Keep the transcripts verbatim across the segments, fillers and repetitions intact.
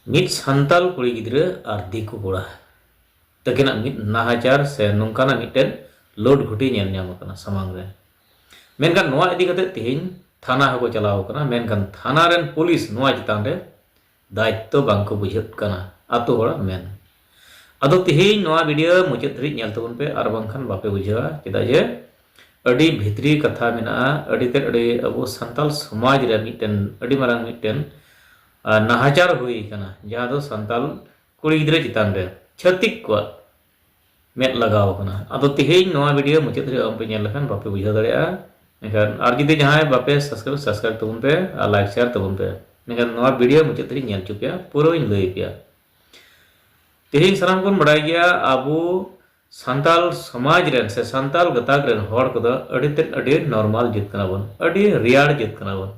ᱢᱤᱫ ᱥᱟᱱᱛᱟᱞ ᱠᱩᱲᱤ ᱜᱤᱫᱽᱨᱟᱹ ᱟᱨ ᱫᱤᱠᱩ ᱠᱚᱲᱟ ᱛᱟᱹᱠᱤᱱᱟᱜ ᱢᱤᱫ ᱱᱟᱦᱟᱪᱟᱨ ᱥᱮ ᱱᱚᱝᱠᱟᱱᱟᱜ ᱢᱤᱫᱴᱮᱱ ᱞᱳᱰ ᱜᱷᱩᱴᱤ ᱧᱮᱞ ᱧᱟᱢ ᱟᱠᱟᱱᱟ ᱥᱟᱢᱟᱝ ᱨᱮ᱾ ᱢᱮᱱᱠᱷᱟᱱ ᱱᱚᱣᱟ ᱤᱫᱤ ᱠᱟᱛᱮ ᱛᱮᱦᱮᱧ ᱛᱷᱟᱱᱟ ᱦᱚᱸᱠᱚ ᱪᱟᱞᱟᱣ ᱟᱠᱟᱱᱟ, ᱢᱮᱱᱠᱷᱟᱱ ᱛᱷᱟᱱᱟ ᱨᱮᱱ ᱯᱩᱞᱤᱥ ᱱᱚᱣᱟ ᱪᱮᱛᱟᱱ ᱨᱮ ᱫᱟᱭᱤᱛᱛᱚ ᱵᱟᱝᱠᱚ ᱵᱩᱡᱷᱟᱹᱜ ᱠᱟᱱᱟ, ᱟᱛᱳ ᱦᱚᱲᱟᱜ ᱢᱮᱱ᱾ ᱟᱫᱚ ᱛᱮᱦᱮᱧ ᱱᱚᱣᱟ ᱵᱷᱤᱰᱤᱭᱳ ᱢᱩᱪᱟᱹᱫ ᱫᱷᱟᱹᱨᱤᱡ ᱧᱮᱞ ᱛᱟᱵᱚᱱ ᱯᱮ, ᱟᱨ ᱵᱟᱝᱠᱷᱟᱱ ᱵᱟᱯᱮ ᱵᱩᱡᱷᱟᱹᱣᱟ, ᱪᱮᱫᱟᱜ ᱡᱮ ᱟᱹᱰᱤ ᱵᱷᱤᱛᱨᱤ ᱠᱟᱛᱷᱟ ᱢᱮᱱᱟᱜᱼᱟ, ᱟᱹᱰᱤ ᱛᱮᱫ, ᱟᱹᱰᱤ ᱟᱵᱚ ᱥᱟᱱᱛᱟᱞ ᱥᱚᱢᱟᱡᱽ ᱨᱮ ᱢᱤᱫᱴᱮᱱ ᱟᱹᱰᱤ ᱢᱟᱨᱟᱝ ᱢᱤᱫᱴᱮᱱ, ᱟᱨ, ᱱᱟᱦᱟᱪᱟᱨ ᱦᱩᱭ ᱟᱠᱟᱱᱟ, ᱡᱟᱦᱟᱸ ᱫᱚ ᱥᱟᱱᱛᱟᱞ ᱠᱩᱲᱤ ᱜᱤᱫᱽᱨᱟᱹ ᱪᱮᱛᱟᱱ ᱨᱮ ᱪᱷᱟᱹᱛᱤᱠ ᱠᱚᱣᱟᱜ ᱢᱮᱫ ᱞᱟᱜᱟᱣ ᱟᱠᱟᱱᱟ᱾ ᱟᱫᱚ ᱛᱮᱦᱮᱧ ᱱᱚᱣᱟ ᱵᱷᱤᱰᱤᱭᱳ ᱢᱩᱪᱟᱹᱫ ᱫᱷᱟᱹᱨᱤᱡ ᱵᱟᱝᱯᱮ ᱧᱮᱞ ᱞᱮᱠᱷᱟᱱ ᱵᱟᱯᱮ ᱵᱩᱡᱷᱟᱹᱣ ᱫᱟᱲᱮᱭᱟᱜᱼᱟ᱾ ᱮᱱᱠᱷᱟᱱ ᱟᱨ ᱡᱩᱫᱤ ᱡᱟᱦᱟᱸᱭ ᱵᱟᱯᱮ ᱥᱟᱵᱥᱠᱨᱟᱭᱤᱵ, ᱥᱟᱵᱥᱠᱨᱟᱭᱤᱵ ᱛᱟᱵᱚᱱ ᱯᱮ ᱟᱨ ᱞᱟᱭᱤᱠ ᱥᱮᱭᱟᱨ ᱛᱟᱵᱚᱱ ᱯᱮ᱾ ᱢᱮᱱᱠᱷᱟᱱ ᱱᱚᱣᱟ ᱵᱷᱤᱰᱤᱭᱳ ᱢᱩᱪᱟᱹᱫ ᱫᱷᱟᱹᱨᱤᱡ ᱧᱮᱞ ᱦᱚᱪᱚ ᱯᱮᱭᱟ, ᱯᱩᱨᱟᱹᱧ ᱞᱟᱹᱭ ᱯᱮᱭᱟ᱾ ᱛᱮᱦᱮᱧ ᱥᱟᱱᱟᱢ ᱵᱚᱱ ᱵᱟᱲᱟᱭ ᱜᱮᱭᱟ, ᱟᱵᱚ ᱥᱟᱱᱛᱟᱞ ᱥᱚᱢᱟᱡᱽ ᱨᱮᱱ ᱥᱮ ᱥᱟᱱᱛᱟᱞ ᱜᱟᱛᱟᱠ ᱨᱮᱱ ᱦᱚᱲ ᱠᱚᱫᱚ ᱟᱹᱰᱤ ᱛᱮᱫ ᱟᱹᱰᱤ ᱱᱚᱨᱢᱟᱞ ᱡᱟᱹᱛ ᱠᱟᱱᱟ ᱵᱚᱱ, ᱟᱹᱰᱤ ᱨᱮᱭᱟᱲ ᱡᱟᱹᱛ ᱠᱟᱱᱟ ᱵᱚᱱ᱾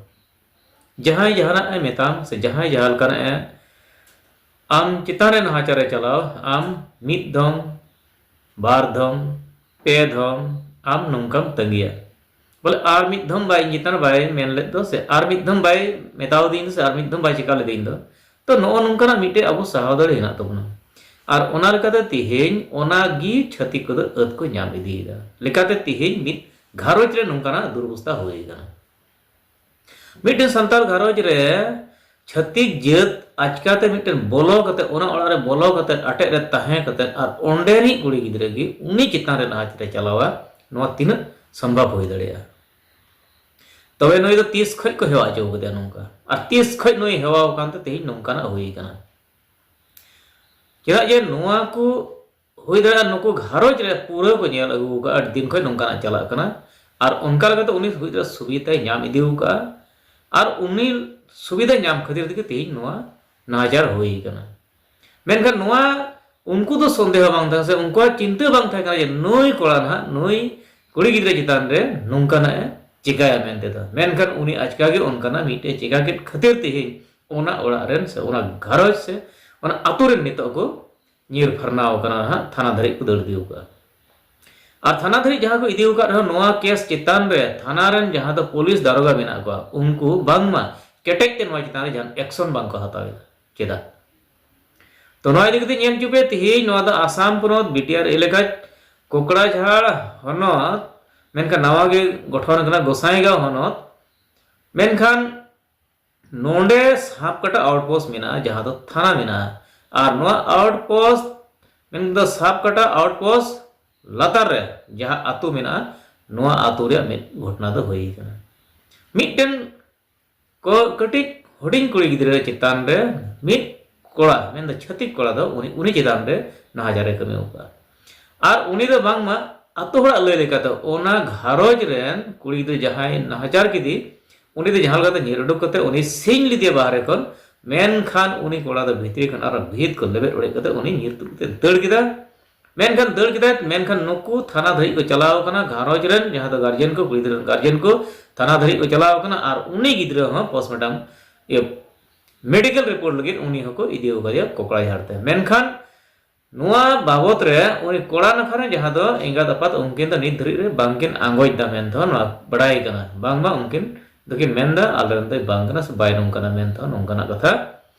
ᱡᱟᱦᱟᱸᱭ ᱡᱟᱦᱟᱱᱟᱜ ᱮ ᱢᱮᱛᱟᱢ ᱥᱮ ᱡᱟᱦᱟᱸᱭ ᱡᱟᱦᱟᱸ ᱞᱮᱠᱟᱱᱟᱜ ᱮ, ᱟᱢ ᱪᱮᱛᱟᱱ ᱨᱮ ᱱᱟᱦᱟᱪᱟᱨ ᱮ ᱪᱟᱞᱟᱣ, ᱟᱢ ᱢᱤᱫ ᱫᱷᱚᱢ, ᱵᱟᱨ ᱫᱷᱚᱢ, ᱯᱮ ᱫᱷᱚᱢ ᱟᱢ ᱱᱚᱝᱠᱟᱢ ᱛᱟᱺᱜᱤᱭᱟ, ᱵᱚᱞᱮ ᱟᱨ ᱢᱤᱫ ᱫᱷᱚᱢ ᱵᱟᱭ, ᱤᱧ ᱪᱮᱛᱟᱱ ᱨᱮ ᱵᱟᱭ ᱢᱮᱱ ᱞᱮᱫ ᱫᱚ, ᱥᱮ ᱟᱨ ᱢᱤᱫ ᱫᱷᱚᱢ ᱵᱟᱭ ᱢᱮᱛᱟᱣ ᱫᱤᱧ ᱫᱚ, ᱥᱮ ᱟᱨ ᱢᱤᱫ ᱫᱷᱚᱢ ᱵᱟᱭ ᱪᱮᱠᱟ ᱞᱮᱫᱤᱧ ᱫᱚ᱾ ᱛᱚ ᱱᱚᱜᱼᱚ ᱱᱚᱝᱠᱟᱱᱟᱜ ᱢᱤᱫᱴᱮᱡ ᱟᱵᱚ ᱥᱟᱦᱟᱣ ᱫᱟᱲᱮ ᱦᱮᱱᱟᱜ ᱛᱟᱵᱚᱱᱟ᱾ ᱟᱨ ᱚᱱᱟ ᱞᱮᱠᱟᱛᱮ ᱛᱮᱦᱮᱧ ᱚᱱᱟ ᱜᱮ ᱪᱷᱟᱹᱛᱤᱠ ᱠᱚᱫᱚ ᱟᱹᱛ ᱠᱚ ᱧᱟᱢ ᱤᱫᱤᱭᱮᱫᱟ᱾ ᱞᱮᱠᱟᱛᱮ ᱛᱮᱦᱮᱧ ᱢᱤᱫ ᱜᱷᱟᱨᱚᱸᱡᱽ ᱨᱮ ᱱᱚᱝᱠᱟᱱᱟᱜ ᱫᱩᱨᱚᱵᱚᱥᱛᱟ ᱦᱩᱭ ᱟᱠᱟᱱᱟ᱾ ᱢᱤᱫᱴᱮᱱ ᱥᱟᱱᱛᱟᱲ ᱜᱷᱟᱨᱚᱸᱡᱽ ᱨᱮ ᱪᱷᱟᱹᱛᱤᱠ ᱡᱟᱹᱛ ᱟᱪᱠᱟᱛᱮ ᱢᱤᱫᱴᱮᱱ ᱵᱚᱞᱚ ᱠᱟᱛᱮ, ᱚᱱᱟ ᱚᱲᱟᱜ ᱨᱮ ᱵᱚᱞᱚ ᱠᱟᱛᱮ, ᱟᱴᱮᱫ ᱨᱮ ᱛᱟᱦᱮᱸ ᱠᱟᱛᱮ, ᱟᱨ ᱚᱸᱰᱮᱱᱤᱡ ᱠᱩᱲᱤ ᱜᱤᱫᱽᱨᱟᱹ ᱜᱮ ᱩᱱᱤ ᱪᱮᱛᱟᱱ ᱨᱮ ᱱᱟᱦᱟᱪᱟᱨ ᱮ ᱪᱟᱞᱟᱣᱟ, ᱱᱚᱣᱟ ᱛᱤᱱᱟᱹᱜ ᱥᱚᱢᱵᱷᱚᱵ ᱦᱩᱭ ᱫᱟᱲᱮᱭᱟᱜᱼᱟ? ᱛᱚᱵᱮ ᱱᱩᱭ ᱫᱚ ᱛᱤᱥ ᱠᱷᱚᱡ ᱠᱚ ᱦᱮᱣᱟ ᱦᱚᱪᱚ ᱠᱟᱫᱮᱭᱟ ᱱᱚᱝᱠᱟ, ᱟᱨ ᱛᱤᱥ ᱠᱷᱚᱡ ᱱᱩᱭ ᱦᱮᱣᱟ ᱟᱠᱟᱱ ᱛᱮ ᱛᱮᱦᱮᱧ ᱱᱚᱝᱠᱟᱱᱟᱜ ᱦᱩᱭ ᱠᱟᱱᱟ? ᱪᱮᱫᱟᱜ ᱡᱮ ᱱᱚᱣᱟ ᱠᱚ ᱦᱩᱭ ᱫᱟᱲᱮᱭᱟᱜᱼᱟ, ᱱᱩᱠᱩ ᱜᱷᱟᱨᱚᱸᱡᱽ ᱨᱮ ᱯᱩᱨᱟᱹ ᱠᱚ ᱧᱮᱞ ᱟᱹᱜᱩ ᱟᱠᱟᱫᱼᱟ, ᱟᱹᱰᱤ ᱫᱤᱱ ᱠᱷᱚᱱ ᱱᱚᱝᱠᱟᱱᱟᱜ ᱪᱟᱞᱟᱜ ᱠᱟᱱᱟ᱾ ᱟᱨ ᱚᱱᱠᱟ ᱞᱮᱠᱟᱛᱮ ᱩᱱᱤ ᱦᱩᱭ ᱫᱟᱲᱮᱭᱟᱜᱼᱟ ᱥᱩᱵᱤᱫᱷᱟᱭ ᱧᱟᱢ ᱤᱫᱤ ᱟᱠᱟᱫᱼᱟ, ᱟᱨ ᱩᱱᱤ ᱥᱩᱵᱤᱫᱷᱟ ᱧᱟᱢ ᱠᱷᱟᱹᱛᱤᱨ ᱛᱮᱜᱮ ᱛᱮᱦᱮᱧ ᱱᱚᱣᱟ ᱱᱟᱦᱟᱪᱟᱨ ᱦᱩᱭ ᱠᱟᱱᱟ᱾ ᱢᱮᱱᱠᱷᱟᱱ ᱱᱚᱣᱟ ᱩᱱᱠᱩ ᱫᱚ ᱥᱚᱱᱫᱮᱦᱚ ᱵᱟᱝ ᱛᱟᱦᱮᱸ ᱠᱟᱱᱟ, ᱥᱮ ᱩᱱᱠᱩᱣᱟᱜ ᱪᱤᱱᱛᱟᱹ ᱵᱟᱝ ᱛᱟᱦᱮᱸ ᱠᱟᱱᱟ ᱡᱮ ᱱᱩᱭ ᱠᱚᱲᱟ ᱱᱟᱦᱟᱜ ᱱᱩᱭ ᱠᱩᱲᱤ ᱜᱤᱫᱽᱨᱟᱹ ᱪᱮᱛᱟᱱ ᱨᱮ ᱱᱚᱝᱠᱟᱱᱟᱜ ᱮ ᱪᱤᱠᱟᱹᱭᱟ ᱢᱮᱱᱛᱮ ᱫᱚ᱾ ᱢᱮᱱᱠᱷᱟᱱ ᱩᱱᱤ ᱟᱪᱠᱟ ᱜᱮ ᱚᱱᱠᱟᱱᱟᱜ ᱢᱤᱫᱴᱮᱡ ᱪᱤᱠᱟ ᱠᱮᱫ ᱠᱷᱟᱹᱛᱤᱨ ᱛᱮᱦᱮᱧ ᱚᱱᱟ ᱚᱲᱟᱜ ᱨᱮᱱ ᱥᱮ ᱚᱱᱟ ᱜᱷᱟᱨᱚᱸᱡᱽ ᱥᱮ ᱚᱱᱟ ᱟᱛᱳ ᱨᱮᱱ ᱱᱤᱛᱚᱜ ᱠᱚ ᱧᱤᱨ ᱯᱷᱟᱨᱱᱟᱣ ᱟᱠᱟᱱᱟ, ᱱᱟᱦᱟᱜ ᱛᱷᱟᱱᱟ ᱫᱷᱟᱹᱨᱤᱡ ᱠᱚ ᱫᱟᱹᱲ ᱤᱫᱤ ᱟᱠᱟᱫᱼᱟ᱾ ᱟᱨ ᱛᱷᱟᱱᱟ ᱫᱷᱟᱹᱨᱤᱡ ᱡᱟᱦᱟᱸ ᱠᱚ ᱤᱫᱤ ᱟᱠᱟᱫ ᱨᱮᱦᱚᱸ, ᱱᱚᱣᱟ ᱠᱮᱥ ᱪᱮᱛᱟᱱ ᱨᱮ ᱛᱷᱟᱱᱟ ᱨᱮᱱ ᱡᱟᱦᱟᱸ ᱫᱚ ᱯᱩᱞᱤᱥ ᱫᱟᱨᱚᱜᱟ ᱢᱮᱱᱟᱜ ᱠᱚᱣᱟ, ᱩᱱᱠᱩ ᱵᱟᱝᱢᱟ ᱠᱮᱴᱮᱡ ᱛᱮ ᱱᱚᱣᱟ ᱪᱮᱛᱟᱱ ᱨᱮ ᱡᱟᱦᱟᱱ ᱮᱠᱥᱚᱱ ᱵᱟᱝ ᱠᱚ ᱦᱟᱛᱟᱣ ᱮᱫᱟ᱾ ᱪᱮᱫᱟᱜ? ᱛᱚ, ᱱᱚᱣᱟ ᱤᱫᱤ ᱠᱟᱛᱮ ᱧᱮᱞ ᱦᱚᱪᱚ ᱯᱮ ᱛᱮᱦᱮᱧ, ᱱᱚᱣᱟ ᱫᱚ ᱟᱥᱟᱢ ᱯᱚᱱᱚᱛ ᱵᱤᱴᱤᱟᱨ ᱮᱞᱟᱠᱟ ᱠᱚᱠᱲᱟᱡᱷᱟᱲ ᱦᱚᱱᱚᱛ, ᱢᱮᱱᱠᱷᱟᱱ ᱱᱟᱣᱟ ᱜᱮ ᱜᱚᱴᱷᱚᱱ ᱠᱟᱱᱟ ᱜᱚᱥᱟᱭᱜᱟᱸᱣ ᱦᱚᱱᱚᱛ᱾ ᱢᱮᱱᱠᱷᱟᱱ ᱱᱚᱰᱮ ᱥᱟᱯᱠᱟᱴᱟ ᱟᱣᱩᱴᱯᱳᱥᱴ ᱢᱮᱱᱟᱜᱼᱟ, ᱡᱟᱦᱟᱸ ᱫᱚ ᱛᱷᱟᱱᱟ ᱢᱮᱱᱟᱜᱼᱟ᱾ ᱟᱨ ᱱᱚᱣᱟ ᱟᱣᱩᱴᱯᱳᱥᱴ ᱢᱮᱱᱫᱚ ᱥᱟᱯᱠᱟᱴᱟ ᱟᱣᱩᱴᱯᱳᱥᱴ ᱞᱟᱛᱟᱨ ᱨᱮ ᱡᱟᱦᱟᱸ ᱟᱹᱛᱩ ᱢᱮᱱᱟᱜᱼᱟ, ᱱᱚᱣᱟ ᱟᱹᱛᱩ ᱨᱮᱭᱟᱜ ᱢᱤᱫ ᱜᱷᱚᱴᱚᱱᱟ ᱫᱚ ᱦᱩᱭ ᱠᱟᱱᱟ᱾ ᱢᱤᱫᱴᱮᱱ ᱠᱚ ᱠᱟᱹᱴᱤᱡ ᱦᱩᱰᱤᱧ ᱠᱩᱲᱤ ᱜᱤᱫᱽᱨᱟᱹ ᱪᱮᱛᱟᱱ ᱨᱮ ᱢᱤᱫ ᱠᱚᱲᱟ, ᱢᱮᱱᱫᱚ ᱪᱷᱟᱹᱛᱤᱠ ᱠᱚᱲᱟ ᱫᱚ ᱩᱱᱤ, ᱩᱱᱤ ᱪᱮᱛᱟᱱ ᱨᱮ ᱱᱟᱦᱟᱪᱟᱨᱮ ᱠᱟᱹᱢᱤ ᱟᱠᱟᱫᱼᱟ᱾ ᱟᱨ ᱩᱱᱤ ᱫᱚ ᱵᱟᱝᱢᱟ ᱟᱛᱳ ᱦᱚᱲᱟᱜ ᱞᱟᱹᱭ ᱞᱮᱠᱟᱛᱮ ᱚᱱᱟ ᱜᱷᱟᱨᱚᱸᱡᱽ ᱨᱮᱱ ᱠᱩᱲᱤ ᱜᱤᱫᱽᱨᱟᱹ ᱡᱟᱦᱟᱸᱭ ᱱᱟᱦᱟᱪᱟᱨ ᱠᱮᱫᱮ, ᱩᱱᱤ ᱫᱚ ᱡᱟᱦᱟᱸ ᱞᱮᱠᱟᱛᱮ ᱧᱤᱨ ᱩᱰᱩᱠ ᱠᱟᱛᱮ ᱩᱱᱤ ᱥᱤᱧ ᱞᱮᱫᱮᱭᱟ ᱵᱟᱦᱨᱮ ᱠᱷᱚᱱ᱾ ᱢᱮᱱᱠᱷᱟᱱ ᱩᱱᱤ ᱠᱚᱲᱟ ᱫᱚ ᱵᱷᱤᱛᱨᱤ ᱠᱷᱚᱱ ᱟᱨᱚ ᱵᱷᱤᱛ ᱠᱚ ᱞᱮᱵᱮᱫ ᱚᱲᱮᱡ ᱠᱟᱛᱮ ᱩᱱᱤ ᱧᱤᱨ ᱛᱩᱫ ᱠᱟᱛᱮ ᱫᱟᱹᱲ ᱠᱮᱫᱟ᱾ ᱢᱮᱱᱠᱷᱟᱱ ᱫᱟᱹᱲ ᱠᱮᱫᱟᱭ, ᱢᱮᱱᱠᱷᱟᱱ ᱱᱩᱠᱩ ᱛᱷᱟᱱᱟ ᱫᱷᱟᱹᱨᱤᱡ ᱠᱚ ᱪᱟᱞᱟᱣ ᱟᱠᱟᱱᱟ, ᱜᱷᱟᱨᱚᱸᱡᱽ ᱨᱮᱱ, ᱡᱟᱦᱟᱸ ᱫᱚ ᱜᱟᱨᱡᱮᱱ ᱠᱚ, ᱠᱩᱲᱤ ᱜᱤᱫᱽᱨᱟᱹ ᱨᱮᱱ ᱜᱟᱨᱡᱮᱱ ᱠᱚ ᱛᱷᱟᱱᱟ ᱫᱷᱟᱹᱨᱤᱡ ᱠᱚ ᱪᱟᱞᱟᱣ ᱟᱠᱟᱱᱟ᱾ ᱟᱨ ᱩᱱᱤ ᱜᱤᱫᱽᱨᱟᱹ ᱦᱚᱸ ᱯᱳᱥᱴᱢᱚᱨᱴᱮᱢ, ᱤᱭᱟᱹ, ᱢᱮᱰᱤᱠᱮᱞ ᱨᱤᱯᱳᱨᱴ ᱞᱟᱹᱜᱤᱫ ᱩᱱᱤ ᱦᱚᱸᱠᱚ ᱤᱫᱤ ᱟᱠᱟᱫᱮᱭᱟ ᱠᱚᱠᱲᱟᱡᱷᱟᱲ ᱛᱮ᱾ ᱢᱮᱱᱠᱷᱟᱱ ᱱᱚᱣᱟ ᱵᱟᱵᱚᱛ ᱨᱮ ᱩᱱᱤ ᱠᱚᱲᱟ ᱱᱟᱠᱷᱟ ᱨᱮᱱ ᱡᱟᱦᱟᱸ ᱫᱚ ᱮᱸᱜᱟᱛ ᱟᱯᱟᱛ, ᱩᱱᱠᱤᱱ ᱫᱚ ᱱᱤᱛ ᱫᱷᱟᱹᱨᱤᱡ ᱨᱮ ᱵᱟᱝᱠᱤᱱ ᱟᱸᱜᱚᱪ ᱮᱫᱟ ᱢᱮᱱᱛᱮ ᱦᱚᱸ ᱱᱚᱣᱟ ᱵᱟᱲᱟᱭ ᱠᱟᱱᱟ᱾ ᱵᱟᱝᱢᱟ ᱩᱱᱠᱤᱱ ᱫᱚᱠᱤᱱ ᱢᱮᱱᱫᱟ, "ᱟᱞᱮ ᱨᱮᱱ ᱫᱚᱭ ᱵᱟᱝ ᱠᱟᱱᱟ ᱥᱮ ᱵᱟᱭ ᱱᱚᱝᱠᱟᱱᱟ" ᱢᱮᱱᱛᱮ ᱦᱚᱸ ᱱᱚᱝᱠᱟᱱᱟᱜ ᱠᱟᱛᱷᱟ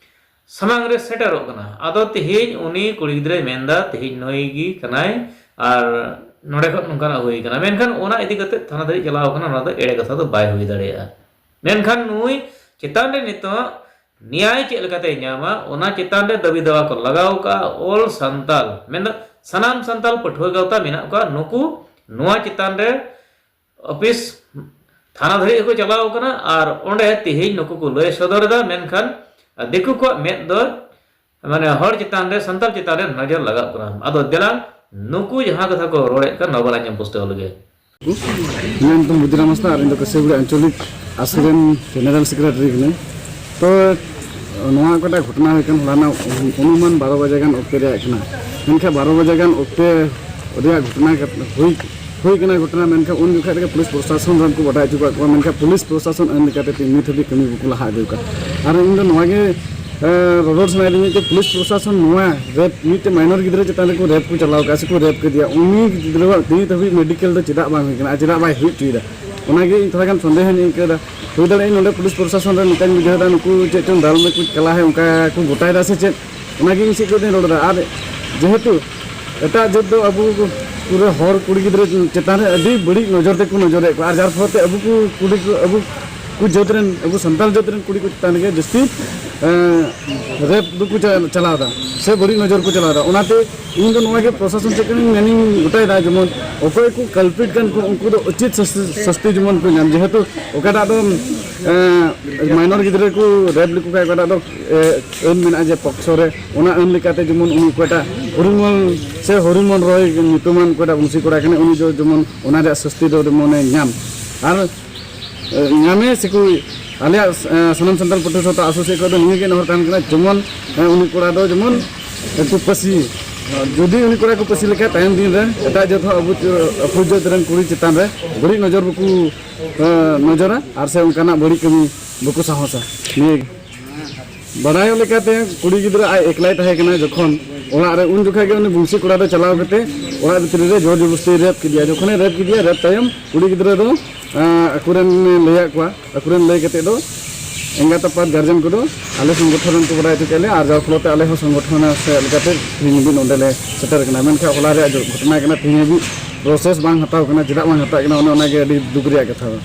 ᱥᱟᱢᱟᱝ ᱨᱮ ᱥᱮᱴᱮᱨᱚᱜ ᱠᱟᱱᱟ᱾ ᱟᱫᱚ ᱛᱮᱦᱮᱧ ᱩᱱᱤ ᱠᱩᱲᱤ ᱜᱤᱫᱽᱨᱟᱹᱭ ᱢᱮᱱᱫᱟ, "ᱛᱮᱦᱮᱧ ᱱᱩᱭ ᱜᱮ ᱠᱟᱱᱟᱭ ᱟᱨ ᱱᱚᱰᱮ ᱠᱷᱚᱱ ᱱᱚᱝᱠᱟᱱᱟᱜ ᱦᱩᱭ ᱠᱟᱱᱟ", ᱢᱮᱱᱠᱷᱟᱱ ᱚᱱᱟ ᱤᱫᱤ ᱠᱟᱛᱮ ᱛᱷᱟᱱᱟ ᱫᱷᱟᱹᱨᱤᱡ ᱪᱟᱞᱟᱣ ᱠᱟᱱᱟ, ᱚᱱᱟ ᱫᱚ ᱮᱲᱮ ᱠᱟᱛᱷᱟ ᱫᱚ ᱵᱟᱭ ᱦᱩᱭ ᱫᱟᱲᱮᱭᱟᱜᱼᱟ᱾ ᱢᱮᱱᱠᱷᱟᱱ ᱱᱩᱭ ᱪᱮᱛᱟᱱ ᱨᱮ ᱱᱤᱛᱚᱜ ᱱᱮᱭᱟᱭ ᱪᱮᱫ ᱞᱮᱠᱟᱛᱮᱭ ᱧᱟᱢᱟ, ᱚᱱᱟ ᱪᱮᱛᱟᱱ ᱨᱮ ᱫᱟᱹᱵᱤ ᱫᱟᱣᱟ ᱠᱚ ᱞᱟᱜᱟᱣ ᱠᱟᱜᱼᱟ᱾ ᱚᱞ ᱥᱟᱱᱛᱟᱞ, ᱢᱮᱱᱫᱚ ᱥᱟᱱᱟᱢ ᱥᱟᱱᱛᱟᱞ ᱯᱟᱹᱴᱷᱩᱣᱟᱹ ᱜᱟᱶᱛᱟ ᱢᱮᱱᱟᱜ ᱠᱚᱣᱟ, ᱱᱩᱠᱩ ᱱᱚᱣᱟ ᱪᱮᱛᱟᱱ ᱨᱮ ᱚᱯᱷᱤᱥ ᱛᱷᱟᱱᱟ ᱫᱷᱟᱹᱨᱤᱡ ᱦᱚᱸᱠᱚ ᱪᱟᱞᱟᱣ ᱠᱟᱱᱟ᱾ ᱟᱨ ᱚᱸᱰᱮ ᱛᱮᱦᱮᱧ ᱱᱩᱠᱩ ᱠᱚ ᱞᱟᱹᱭ ᱥᱚᱫᱚᱨ ᱮᱫᱟ, ᱢᱮᱱᱠᱷᱟᱱ ᱫᱤᱠᱩ ᱠᱚᱣᱟᱜ ᱢᱮᱫ ᱫᱚ, ᱢᱟᱱᱮ, ᱦᱚᱲ ᱪᱮᱛᱟᱱ ᱨᱮ, ᱥᱟᱱᱛᱟᱲ ᱪᱮᱛᱟᱱ ᱨᱮ ᱱᱚᱡᱚᱨ ᱞᱟᱜᱟᱜ ᱠᱟᱱᱟ᱾ ᱟᱫᱚ ᱫᱮᱞᱟᱝ ᱱᱩᱠᱩ ᱡᱟᱦᱟᱸ ᱠᱟᱛᱷᱟ ᱠᱚ ᱨᱚᱲᱮᱫ ᱠᱟᱱ, ᱱᱚᱣᱟ ᱵᱚᱱ ᱟᱸᱡᱚᱢ ᱯᱩᱥᱴᱟᱹᱣ ᱞᱮᱜᱮ᱾ ᱤᱧᱟᱹᱜ ᱧᱩᱛᱩᱢ ᱵᱩᱫᱷᱤᱨᱟᱢ ᱦᱟᱸᱥᱫᱟ ᱟᱨ ᱤᱧ ᱫᱚ ᱠᱟᱹᱥᱟᱹᱭᱵᱟᱹᱲᱤ ᱟᱧᱪᱚᱞᱤᱠ ᱟᱥᱨᱟ ᱨᱮᱱ ᱡᱮᱱᱟᱨᱮᱞ ᱥᱮᱠᱨᱮᱴᱟᱨᱤ ᱠᱟᱹᱱᱟᱹᱧ᱾ ᱛᱚ, ᱱᱚᱣᱟ ᱚᱠᱟᱴᱟᱜ ᱜᱷᱚᱴᱚᱱᱟ ᱦᱩᱭ ᱠᱟᱱ ᱦᱚᱞᱟᱱᱟᱜ ᱚᱱᱩᱢᱟᱱ ᱵᱟᱨᱚ ᱵᱟᱡᱮ ᱜᱟᱱ ᱚᱠᱛᱮ ᱨᱮᱭᱟᱜ ᱠᱟᱱᱟ᱾ ᱢᱮᱱᱠᱷᱟᱱ ᱵᱟᱨᱚ ᱵᱟᱡᱮ ᱜᱟᱱ ᱚᱠᱛᱮ ᱨᱮᱭᱟᱜ ᱜᱷᱚᱴᱚᱱᱟ ᱠᱟᱛ-, ᱦᱩᱭ, ᱦᱩᱭ ᱠᱟᱱᱟ ᱜᱷᱚᱴᱚᱱᱟ, ᱢᱮᱱᱠᱷᱟᱱ ᱩᱱ ᱡᱚᱠᱷᱟᱡ ᱨᱮᱜᱮ ᱯᱩᱞᱤᱥ ᱯᱨᱚᱥᱟᱥᱚᱱ ᱨᱮᱱ ᱠᱚ ᱵᱟᱰᱟᱭ ᱦᱚᱪᱚ ᱠᱟᱜ ᱠᱚᱣᱟ, ᱢᱮᱱᱠᱷᱟᱱ ᱯᱩᱞᱤᱥ ᱯᱨᱚᱥᱟᱥᱚᱱ ᱟᱹᱱ ᱞᱮᱠᱟᱛᱮ ᱱᱤᱛ ᱦᱟᱹᱵᱤᱡ ᱠᱟᱹᱢᱤ ᱵᱟᱠᱚ ᱞᱟᱦᱟ ᱤᱫᱤ ᱠᱟᱜᱼᱟ᱾ ᱟᱨ ᱤᱧ ᱫᱚ ᱱᱚᱣᱟ ᱜᱮ, ᱮ, ᱨᱚᱨᱚᱲ ᱥᱟᱱᱟᱭᱮᱫᱤᱧᱟ ᱡᱮ ᱯᱩᱞᱤᱥ ᱯᱨᱚᱥᱟᱥᱚᱱ ᱱᱚᱣᱟ ᱨᱮᱯ, ᱢᱤᱫᱴᱮᱱ ᱢᱟᱭᱱᱚᱨ ᱜᱤᱫᱽᱨᱟᱹ ᱪᱮᱛᱟᱱ ᱨᱮᱠᱚ ᱨᱮᱯ ᱠᱚ ᱪᱟᱞᱟᱣ ᱠᱟᱜᱼᱟ ᱥᱮᱠᱚ ᱨᱮᱯ ᱠᱮᱫᱮᱭᱟ, ᱩᱱᱤ ᱜᱤᱫᱽᱨᱟᱹᱣᱟᱜ ᱱᱤᱛ ᱦᱟᱹᱵᱤᱡ ᱢᱮᱰᱤᱠᱮᱞ ᱫᱚ ᱪᱮᱫᱟᱜ ᱵᱟᱝ ᱦᱩᱭ ᱠᱟᱱᱟ ᱟᱨ ᱪᱮᱫᱟᱜ ᱵᱟᱭ ᱦᱮᱡ ᱦᱚᱪᱚᱭᱮᱫᱟ? ᱚᱱᱟᱜᱮ ᱤᱧ ᱛᱷᱚᱲᱟ ᱜᱟᱱ ᱥᱚᱱᱫᱮᱦᱚᱧ ᱟᱹᱭᱠᱟᱹᱣ ᱮᱫᱟ᱾ ᱦᱩᱭ ᱫᱟᱲᱮᱭᱟᱜᱼᱟ ᱱᱚᱰᱮ ᱯᱩᱞᱤᱥ ᱯᱨᱚᱥᱟᱥᱚᱱ ᱨᱮ ᱱᱚᱝᱠᱟᱧ ᱵᱩᱡᱷᱟᱹᱣ ᱮᱫᱟ, ᱱᱩᱠᱩ ᱪᱮᱫ ᱪᱚᱝ ᱫᱟᱞ ᱢᱮ ᱠᱚ ᱪᱟᱞᱟᱣ ᱦᱮᱡ ᱚᱱᱠᱟ ᱠᱚ ᱜᱚᱴᱟᱭᱮᱫᱟ ᱥᱮ ᱪᱮᱫ, ᱚᱱᱟᱜᱮ ᱤᱧ ᱥᱮᱫ ᱠᱷᱚᱱ ᱫᱚᱧ ᱨᱚᱲ ᱮᱫᱟ᱾ ᱟᱨ ᱡᱮᱦᱮᱛᱩ ᱮᱴᱟᱜ ᱡᱟᱹᱛ ᱫᱚ ᱟᱵᱚ ᱯᱩᱨᱟᱹ ᱦᱚᱲ ᱠᱩᱲᱤ ᱜᱤᱫᱽᱨᱟᱹ ᱪᱮᱛᱟᱱ ᱨᱮ ᱟᱹᱰᱤ ᱵᱟᱹᱲᱤᱡ ᱱᱚᱡᱚᱨ ᱛᱮᱠᱚ ᱱᱚᱡᱚᱨᱮᱫ ᱠᱚᱣᱟ, ᱟᱨ ᱡᱟᱨ ᱯᱷᱚᱞᱚᱛᱮ ᱟᱵᱚ ᱠᱚ ᱠᱩᱲᱤ ᱠᱚ, ᱟᱵᱚ ᱠᱚ ᱡᱟᱹᱛ ᱨᱮᱱ, ᱟᱵᱚ ᱥᱟᱱᱛᱟᱲ ᱡᱟᱹᱛ ᱨᱮᱱ ᱠᱩᱲᱤ ᱠᱚ ᱪᱮᱛᱟᱱ ᱨᱮᱜᱮ ᱡᱟᱹᱥᱛᱤ ᱨᱮᱯ ᱫᱚᱠᱚ ᱪᱟ-, ᱪᱟᱞᱟᱣ ᱮᱫᱟ ᱥᱮ ᱵᱟᱹᱲᱤᱡ ᱱᱚᱡᱚᱨ ᱠᱚ ᱪᱟᱞᱟᱣ ᱮᱫᱟ᱾ ᱚᱱᱟᱛᱮ ᱤᱧ ᱫᱚ ᱱᱚᱣᱟ ᱜᱮ ᱯᱨᱚᱥᱟᱥᱚᱱ ᱥᱮᱫ ᱠᱷᱚᱱᱤᱧ ᱢᱮᱱᱤᱧ ᱜᱚᱴᱟᱭᱮᱫᱟ, ᱡᱮᱢᱚᱱ ᱚᱠᱚᱭ ᱠᱚ culprit ᱠᱟᱱ ᱠᱚ ᱩᱱᱠᱩ ᱫᱚ ᱩᱪᱤᱛ ᱥᱟᱥᱛᱤ, ᱥᱟᱥᱛᱤ ᱡᱮᱢᱚᱱ ᱠᱚ ᱧᱟᱢ, ᱡᱮᱦᱮᱛᱩ ᱚᱠᱟᱴᱟᱜ ᱫᱚ ᱢᱟᱭᱱᱚᱨ ᱜᱤᱫᱽᱨᱟᱹ ᱠᱚ ᱨᱮᱯ ᱞᱮᱠᱚ ᱠᱷᱟᱱ ᱚᱠᱟᱴᱟᱜ ᱫᱚ ᱮ, ᱟᱹᱱ ᱢᱮᱱᱟᱜᱼᱟ ᱡᱮ ᱯᱚᱠᱥᱚ ᱨᱮ, ᱚᱱᱟ ᱟᱹᱱ ᱞᱮᱠᱟᱛᱮ ᱡᱮᱢᱚᱱ ᱩᱱᱤ ᱚᱠᱚᱭᱴᱟᱜ ᱦᱚᱨᱤᱢᱚᱱ ᱥᱮ ᱦᱚᱨᱤᱢᱚᱱ ᱨᱚᱭ ᱧᱩᱛᱩᱢᱟᱱ ᱚᱠᱚᱭᱴᱟᱜ ᱵᱚᱝᱥᱤ ᱠᱚᱲᱟ ᱠᱟᱱᱟᱭ, ᱩᱱᱤ ᱫᱚ ᱡᱮᱢᱚᱱ ᱚᱱᱟ ᱨᱮᱭᱟᱜ ᱥᱟᱹᱥᱛᱤ ᱫᱚ ᱡᱮᱢᱚᱱᱮ ᱧᱟᱢ᱾ ᱟᱨ ᱮ, ᱧᱟᱢᱮ ᱥᱮᱠᱚ, ᱟᱞᱮᱭᱟᱜ ᱮ, ᱥᱟᱱᱟᱢ ᱥᱟᱱᱛᱟᱲ ᱯᱟᱹᱴᱷᱩᱣᱟᱹ ᱥᱟᱶᱛᱟ ᱟᱥᱳᱥᱤᱭᱮᱥᱚᱱ ᱥᱮᱫ ᱠᱷᱚᱱ ᱫᱚ ᱱᱤᱭᱟᱹ ᱜᱮ ᱱᱮᱦᱚᱨ ᱛᱟᱦᱮᱱ ᱠᱟᱱᱟ, ᱡᱮᱢᱚᱱ ᱮ, ᱩᱱᱤ ᱠᱚᱲᱟ ᱫᱚ ᱡᱮᱢᱚᱱ ᱮᱠᱴᱩ ᱯᱟᱹᱥᱤ, ᱡᱩᱫᱤ ᱩᱱᱤ ᱠᱚᱲᱟ ᱠᱚ ᱯᱟᱹᱥᱤ ᱞᱮᱠᱷᱟᱱ ᱛᱟᱭᱚᱢ ᱫᱤᱱ ᱨᱮ ᱮᱴᱟᱜ ᱡᱟᱹᱛ ᱦᱚᱸ ᱟᱵᱚ, ᱟᱵᱚ ᱡᱟᱹᱛ ᱨᱮᱱ ᱠᱩᱲᱤ ᱪᱮᱛᱟᱱ ᱨᱮ ᱵᱟᱹᱲᱤᱡ ᱱᱚᱡᱚᱨ ᱵᱟᱠᱚ ᱮ, ᱱᱚᱡᱚᱨᱟ ᱟᱨ ᱥᱮ ᱚᱱᱠᱟᱱᱟᱜ ᱵᱟᱹᱲᱤᱡ ᱠᱟᱹᱢᱤ ᱵᱟᱠᱚ ᱥᱟᱦᱚᱥᱟ᱾ ᱱᱤᱭᱟᱹ ᱜᱮ᱾ ᱵᱟᱲᱟᱭᱚᱜ ᱞᱮᱠᱟᱛᱮ ᱠᱩᱲᱤ ᱜᱤᱫᱽᱨᱟᱹ ᱟᱡ ᱮᱠᱞᱟᱭ ᱛᱟᱦᱮᱸ ᱠᱟᱱᱟ ᱡᱚᱠᱷᱚᱱ ᱚᱲᱟᱜ ᱨᱮ, ᱩᱱ ᱡᱚᱠᱷᱟ ᱜᱮ ᱩᱱᱤ ᱵᱚᱝᱥᱤ ᱠᱚᱲᱟ ᱫᱚ ᱪᱟᱞᱟᱣ ᱠᱟᱛᱮ ᱚᱲᱟᱜ ᱵᱷᱤᱛᱨᱤ ᱨᱮ ᱡᱳᱨ ᱡᱚᱵᱚᱥᱛᱤ ᱨᱮᱯ ᱠᱮᱫᱮᱭᱟ᱾ ᱡᱚᱠᱷᱚᱱᱮ ᱨᱮᱯ ᱠᱮᱫᱮᱭᱟ, ᱨᱮᱯ ᱛᱟᱭᱚᱢ ᱠᱩᱲᱤ ᱜᱤᱫᱽᱨᱟᱹ ᱫᱚ ᱮ, ᱟᱠᱚᱨᱮᱱ ᱞᱟᱹᱭᱟᱫ ᱠᱚᱣᱟ, ᱟᱠᱚᱨᱮᱱ ᱞᱟᱹᱭ ᱠᱟᱛᱮ ᱫᱚ ᱮᱸᱜᱟᱛ ᱟᱯᱟᱛ ᱜᱟᱨᱡᱮᱱ ᱠᱚᱫᱚ ᱟᱞᱮ ᱥᱚᱝᱜᱚᱴᱷᱚᱱ ᱨᱮᱱ ᱠᱚ ᱵᱟᱲᱟᱭ ᱦᱚᱪᱚ ᱠᱮᱫ ᱞᱮᱭᱟ, ᱟᱨ ᱡᱟᱨ ᱯᱷᱚᱞᱚᱛᱮ ᱟᱞᱮ ᱦᱚᱸ ᱥᱚᱝᱜᱚᱴᱷᱚᱱ ᱥᱮᱫ ᱞᱮᱠᱟᱛᱮ ᱛᱮᱦᱮᱧ ᱦᱟᱹᱵᱤᱡ ᱱᱚᱸᱰᱮ ᱞᱮ ᱥᱮᱴᱮᱨ ᱠᱟᱱᱟ᱾ ᱢᱮᱱᱠᱷᱟᱱ ᱦᱚᱞᱟ ᱨᱮᱭᱟᱜ ᱜᱷᱚᱴᱚᱱᱟ ᱠᱟᱱᱟ, ᱛᱮᱦᱮᱧ ᱦᱟᱹᱵᱤᱡ ᱯᱨᱚᱥᱮᱥ ᱵᱟᱝ ᱦᱟᱛᱟᱣ ᱠᱟᱱᱟ᱾ ᱪᱮᱫᱟᱜ ᱵᱟᱝ ᱦᱟᱛᱟᱣ ᱠᱟᱱᱟ, ᱚᱱᱮ ᱚᱱᱟᱜᱮ ᱟᱹᱰᱤ ᱫᱩᱠ ᱨᱮᱭᱟᱜ ᱠᱟᱛᱷᱟ ᱫᱚ᱾